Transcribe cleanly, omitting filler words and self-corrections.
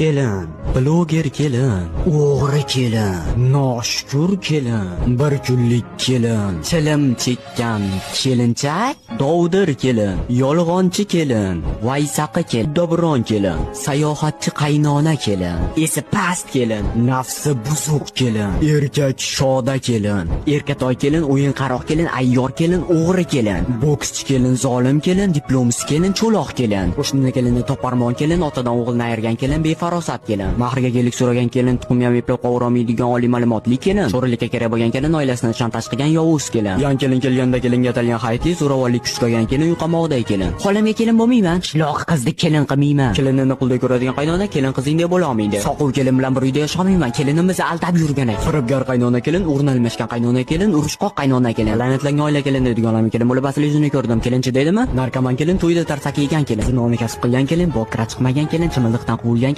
Kelin, bloger kelin, o'g'ri kelin, noshukur kelin, bir kunlik kelin, chilim chekkan kelinchak, dovdir kelin, yolg'onchi kelin, vaysaqi kelin, dobron kelin, sayohatchi qaynona kelin, esi past kelin, nafsi buzuq kelin, erkak shoda kelin, erkatoy kelin, o'yinqaroq kelin, ayyor kelin, o'g'ri kelin, bokschi kelin, zolim kelin, diplomsiz kelin, cho'loq kelin, qo'shni kelinni toparmon kelin, otadan o'g'ilni ayirgan kelin, befarosat kelin, mahriga kelik so'ragan kelin, tuxum ham eplab qovurolmaydigan oliy ma'lumotli kelin, sho'rlikka kerak bo'lgan kelin, oilasini shantaj qilgan yovuz kelin, yon kelin kelganda kelinga atalgan hayitli zo'ravonlik kuchkagan kelin, uyqamoqday kelin. Xolamga kelin bo'lmayman, qishloq qizni kelin qilmayman. Kelinini quldek ko'radigan qaynona kelin qizingdek bo'la olmaydi. Soquv kelin bilan bir uyda yashaolmayman, kelinimizni aldab yurgan ekan. Firibgar qaynona kelin, o'rni almashgan qaynona kelin, urushqoq qaynona kelin, la'natlangan oila kelin deydigan kelin bo'lib asl yuzini ko'rdim. Kelinchi deydimi? Narkoman kelin, to'yda tarsaki yegan kelin, zinoni kasb qilgan kelin, bokira chiqmagan kelin, chimildiqdan quvilgan.